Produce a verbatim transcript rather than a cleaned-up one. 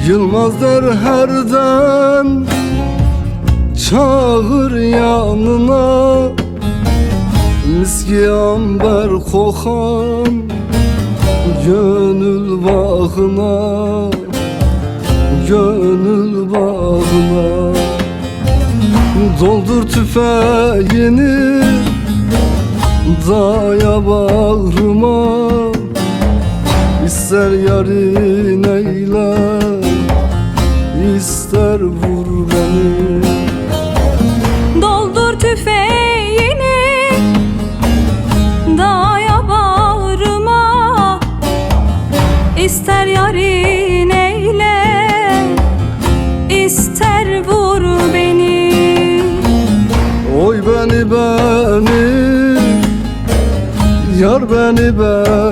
Yılmaz der her dem çağır yanına, miski amber kokan gönül bağına, gönül bağına. Doldur tüfeğini, daya bağrıma, ister yarın eyle, ister vur beni. Doldur tüfeğini, daya bağrıma, ister yarın eyle, ister vur beni. Oy beni, beni, yar beni, beni.